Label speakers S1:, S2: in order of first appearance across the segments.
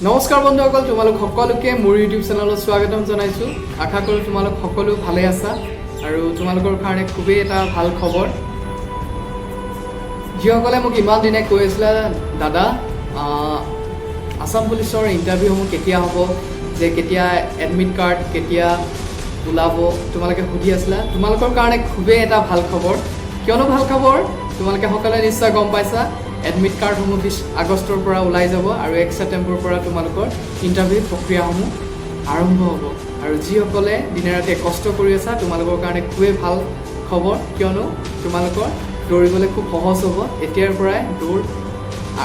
S1: নমস্কাৰ বন্ধুসকল, তোমালোক সকলোকে মোৰ ইউটিউব চেনেলত স্বাগতম জনাইছোঁ। আশা কৰোঁ তোমালোক সকলো ভালে আছা আৰু তোমালোকৰ কাৰণে খুবেই এটা ভাল খবৰ। যিসকলে মোক ইমান দিনে কৈ আছিলে, দাদা, আছাম পুলিচৰ ইণ্টাৰভিউসমূহ কেতিয়া হ'ব, যে কেতিয়া এডমিট কাৰ্ড কেতিয়া ওলাব, তোমালোকে সুধি আছিলা, তোমালোকৰ কাৰণে খুবেই এটা ভাল খবৰ। কিয়নো ভাল খবৰ, তোমালোকে সকলোৱে নিশ্চয় গম পাইছা, এডমিট কাৰ্ডসমূহ 20 আগষ্টৰ পৰা ওলাই যাব আৰু 1 ছেপ্টেম্বৰৰ পৰা তোমালোকৰ ইণ্টাৰভিউ প্ৰক্ৰিয়াসমূহ আৰম্ভ হ'ব। আৰু যিসকলে দিনে ৰাতিয়ে কষ্ট কৰি আছা, তোমালোকৰ কাৰণে খুবেই ভাল খবৰ। কিয়নো তোমালোকৰ দৌৰিবলৈ খুব সহজ হ'ব এতিয়াৰ পৰাই দৌৰ।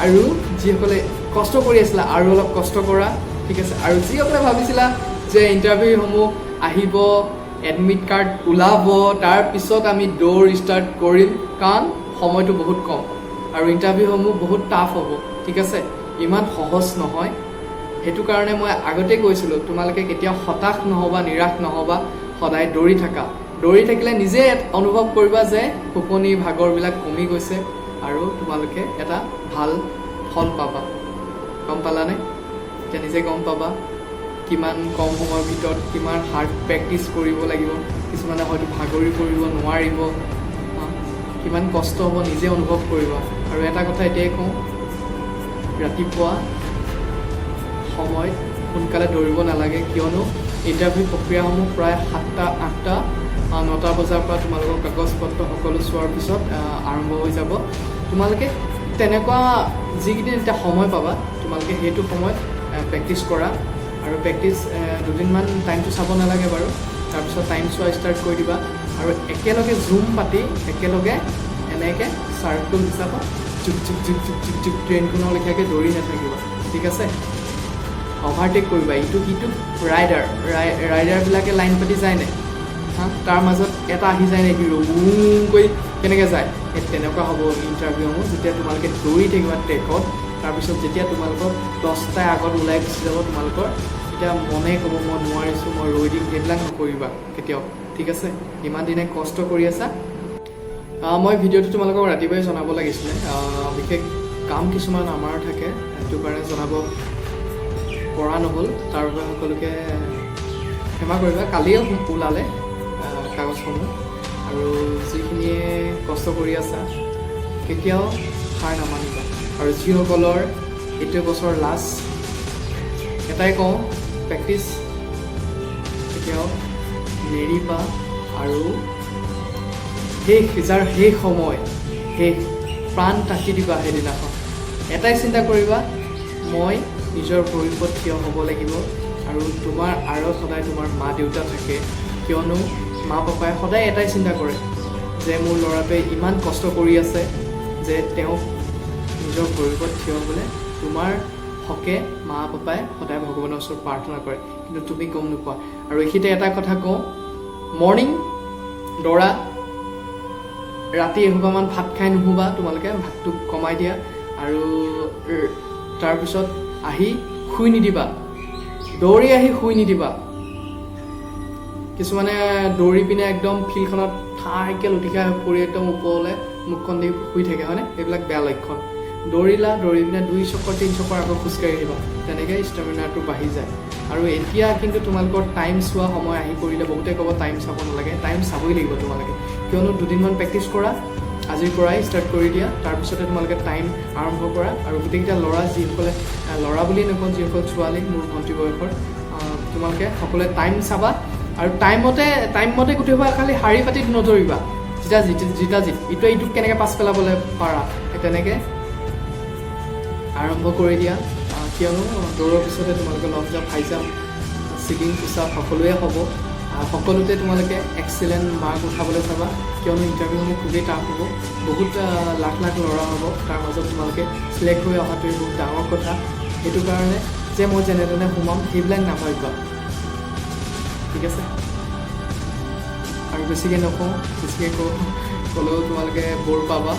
S1: আৰু যিসকলে কষ্ট কৰি আছিলা, আৰু অলপ কষ্ট কৰা, ঠিক আছে? আৰু যিসকলে ভাবিছিলা যে ইণ্টাৰভিউসমূহ আহিব, এডমিট কাৰ্ড ওলাব, তাৰপিছত আমি দৌৰ ষ্টাৰ্ট কৰিম, কাৰণ সময়টো বহুত কম আৰু ইণ্টাৰভিউসমূহ বহুত টাফ হ'ব, ঠিক আছে? ইমান সহজ নহয়। সেইটো কাৰণে মই আগতেই কৈছিলোঁ, তোমালোকে কেতিয়াও হতাশ নহ'বা, নিৰাশ নহ'বা, সদায় দৌৰি থাকা। দৌৰি থাকিলে নিজে অনুভৱ কৰিবা যে টোপনি ভাগৰবিলাক কমি গৈছে আৰু তোমালোকে এটা ভাল ফল পাবা। গম পালানে? এতিয়া নিজে গম পাবা কিমান কম সময়ৰ ভিতৰত কিমান হাৰ্ড প্ৰেক্টিচ কৰিব লাগিব। কিছুমানে হয়তো ভাগৰি কৰিব নোৱাৰিব, কিমান কষ্ট হ'ব নিজে অনুভৱ কৰিবা। আৰু এটা কথা এতিয়াই কওঁ, ৰাতিপুৱা সময়ত সোনকালে দৌৰিব নালাগে। কিয়নো ইণ্টাৰভিউ প্ৰক্ৰিয়াসমূহ প্ৰায় 7টা, 8টা, 9টা বজাৰ পৰা তোমালোকৰ কাগজ পত্ৰ সকলো চোৱাৰ পিছত আৰম্ভ হৈ যাব। তোমালোকে তেনেকুৱা যিকেইদিন এতিয়া সময় পাবা, তোমালোকে সেইটো সময়ত প্ৰেক্টিচ কৰা। আৰু প্ৰেক্টিচ দুদিনমান টাইমটো চাব নালাগে বাৰু, তাৰপিছত টাইম চোৱা ষ্টাৰ্ট কৰি দিবা। আৰু একেলগে জুম পাতি একেলগে এনেকৈ চাৰ্কল হিচাপত জুক জুক জুক জুক জুক জুক ট্ৰেইনখনৰ লেখীয়াকৈ দৌৰি নাথাকিবা, ঠিক আছে? অভাৰটেক কৰিবা ইটো সিটো। ৰাইডাৰবিলাকে লাইন পাতি যায় নে? হা, তাৰ মাজত এটা আহি যায় নে হিৰো কৰি কেনেকৈ যায়? সেই তেনেকুৱা হ'ব ইণ্টাৰভিউসমূহ। যেতিয়া তোমালোকে দৌৰি থাকিবা ট্ৰেকত, তাৰপিছত যেতিয়া তোমালোকৰ 10টাই আগত ওলাই গুচি যাব, তোমালোকৰ তেতিয়া মনে ক'ব, মই নোৱাৰিছোঁ, মই ৰৈ দিম। সেইবিলাক নকৰিবা কেতিয়াও, ঠিক আছে? ইমান দিনে কষ্ট কৰি আছা। মই ভিডিঅ'টো তোমালোকক ৰাতিপুৱাই জনাব লাগিছিলে। বিশেষ কাম কিছুমান আমাৰ থাকে, সেইটো কাৰণে জনাব পৰা নহ'ল। তাৰ বাবে সকলোকে ক্ষমা কৰিবা। কালিয়ে ওলালে কাগজসমূহ। আৰু যিখিনিয়ে কষ্ট কৰি আছা, কেতিয়াও হাৰ নামানিবা। আৰু যিসকলৰ এইটো বছৰ লাষ্ট, এটাই কওঁ, প্ৰেক্টিচ কেতিয়াও নেৰিবা। আৰু শেষ, যাৰ শেষ সময়, শেষ প্ৰাণ টাকি দিবা সেইদিনাখন। এটাই চিন্তা কৰিবা, মই নিজৰ ভৰিৰ ওপৰত থিয় হ'ব লাগিব। আৰু তোমাৰ আঁৰত সদায় তোমাৰ মা দেউতা থাকে। কিয়নো মা পাপাই সদায় এটাই চিন্তা কৰে যে মোৰ ল'ৰাটোৱে ইমান কষ্ট কৰি আছে যে তেওঁক নিজৰ ভৰিৰ ওপৰত থিয় হ'বলৈ তোমাৰ হকে মা পাপাই সদায় ভগৱানৰ ওচৰত প্ৰাৰ্থনা কৰে, কিন্তু তুমি গম নোপোৱা। আৰু এইখিনিতে এটা কথা কওঁ, মৰ্ণিং দৌৰা, ৰাতি এসোপামান ভাত খাই নুশুবা। তোমালোকে ভাতটো কমাই দিয়া আৰু তাৰপিছত আহি শুই নিদিবা, দৌৰি আহি শুই নিদিবা। কিছুমানে দৌৰি পিনে একদম ফিল্ডখনত ঠাইকে লুটি খাই পৰি একদম ওপৰলৈ মুখখন দি শুই থাকে, হয়নে? সেইবিলাক বেয়া লক্ষণ। দৌৰিলা, দৌৰি পিনে দুই চক্কৰ, তিনি চক্কৰ আকৌ খোজকাঢ়ি দিবা। তেনেকৈ ষ্টেমিনাটো বাঢ়ি যায়। আৰু এতিয়া কিন্তু তোমালোকৰ টাইম চোৱা সময় আহি পৰিলে। বহুতে ক'ব টাইম চাব নালাগে। টাইম চাবই লাগিব তোমালোকে। কিয়নো দুদিনমান প্ৰেক্টিচ কৰা, আজিৰ পৰাই ষ্টাৰ্ট কৰি দিয়া, তাৰপিছতে তোমালোকে টাইম আৰম্ভ কৰা। আৰু গোটেইকেইটা ল'ৰা, যিসকলে, ল'ৰা বুলিয়ে নকওঁ, যিসকল ছোৱালী, মোৰ ভণ্টি বয়সৰ, তোমালোকে সকলোৱে টাইম চাবা আৰু টাইম মতে গোটেই সোপা খালি শাৰী পাতি নদৌৰিবা। জিতা জিত, জিতা জিত, ইটোৱে ইটোক কেনেকৈ পাছ পেলাবলৈ পাৰা, সেই তেনেকৈ আৰম্ভ কৰি দিয়া। কিয়নো দৌৰৰ পিছতে তোমালোকে লং জাম্প, হাই জাম্প, চিলিং পোচাপ সকলোৱে হ'ব। সকলোতে তোমালোকে এক্সিলেণ্ট মাৰ্ক উঠাবলৈ চাবা। কিয়নো ইণ্টাৰভিউসমূহ খুবেই টাফ হ'ব। বহুত লাখ লাখ ল'ৰা হ'ব, তাৰ মাজত তোমালোকে চিলেক্ট হৈ অহাটোৱে বহুত ডাঙৰ কথা। সেইটো কাৰণে যে মই যেনে তেনে সোমাম, সেইবিলাক নাভাবিবা, ঠিক আছে? আৰু বেছিকৈ নকওঁ। বেছিকৈ ক'লেও তোমালোকে ব'ৰ পাবা।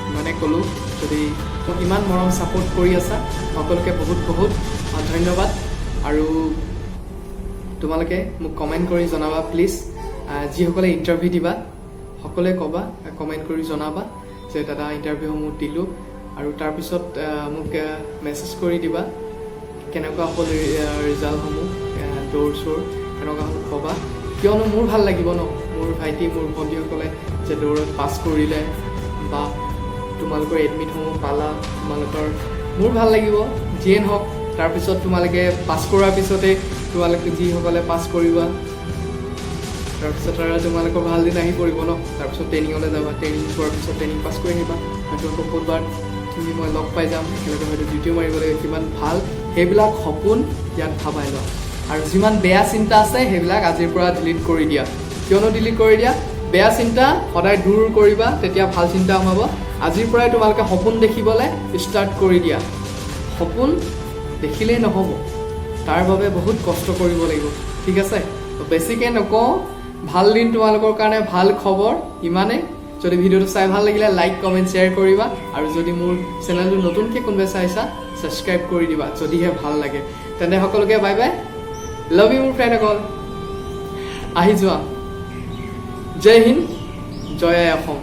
S1: ইমানে ক'লোঁ। যদি মোক ইমান মৰম ছাপোৰ্ট কৰি আছা, সকলোকে বহুত বহুত ধন্যবাদ। আৰু তোমালোকে মোক কমেণ্ট কৰি জনাবা প্লিজ। যিসকলে ইণ্টাৰভিউ দিবা, সকলোৱে ক'বা, কমেণ্ট কৰি জনাবা যে দাদা, ইণ্টাৰভিউসমূহ দিলোঁ। আৰু তাৰপিছত মোক মেছেজ কৰি দিবা। কেনেকুৱা হ'ল ৰিজাল্টসমূহ, দৌৰ চৌৰ কেনেকুৱা হ'ল ক'বা। কিয়নো মোৰ ভাল লাগিব ন, মোৰ ভাইটি, মোৰ ভণ্টিসকলে যে দৌৰত পাছ কৰিলে বা তোমালোকৰ এডমিটসমূহ পালা, তোমালোকৰ মোৰ ভাল লাগিব। যিয়ে নহওক, তাৰপিছত তোমালোকে পাছ কৰাৰ পিছতে তোমালোকে যিসকলে পাছ কৰিবা, তাৰপিছত আৰু তোমালোকৰ ভাল দিন আহি পৰিব ন। তাৰপিছত ট্ৰেইনিঙলৈ যাবা, ট্ৰেইনিং পোৱাৰ পিছত ট্ৰেইনিং পাছ কৰি আহিবা। হয়তো আকৌ ক'ৰবাত তুমি মই লগ পাই যাম, একেলগে হয়তো ডিউটিও মাৰিব লাগিব। কিমান ভাল, সেইবিলাক সপোন ইয়াত ভাবাই লোৱা। আৰু যিমান বেয়া চিন্তা আছে, সেইবিলাক আজিৰ পৰা ডিলিট কৰি দিয়া। কিয়নো ডিলিট কৰি দিয়া? বেয়া চিন্তা সদায় দূৰ কৰিবা, তেতিয়া ভাল চিন্তা সোমাব। আজিৰ পৰাই তোমালোকে সপোন দেখিবলৈ ষ্টাৰ্ট কৰি দিয়া। সপোন দেখিলেই নহ'ব, তাৰ বাবে বহুত কষ্ট কৰিব লাগিব। ঠিক আছে, তো বেছিকৈ নকওঁ। ভাল দিন তোমালোকৰ কাৰণে, ভাল খবৰ ইমানেই। যদি ভিডিঅ'টো চাই ভাল লাগিলে, লাইক, কমেণ্ট, শ্বেয়াৰ কৰিবা। আৰু যদি মোৰ চেনেলটো নতুনকৈ কোনোবাই চাইছা, ছাবস্ক্ৰাইব কৰি দিবা যদিহে ভাল লাগে। তেন্তে সকলোকে বাই বাই, লাভ you মোৰ ফ্ৰেণ্ডসকল। আহি যোৱা। জয় হিন্দ, জয় আই অসম।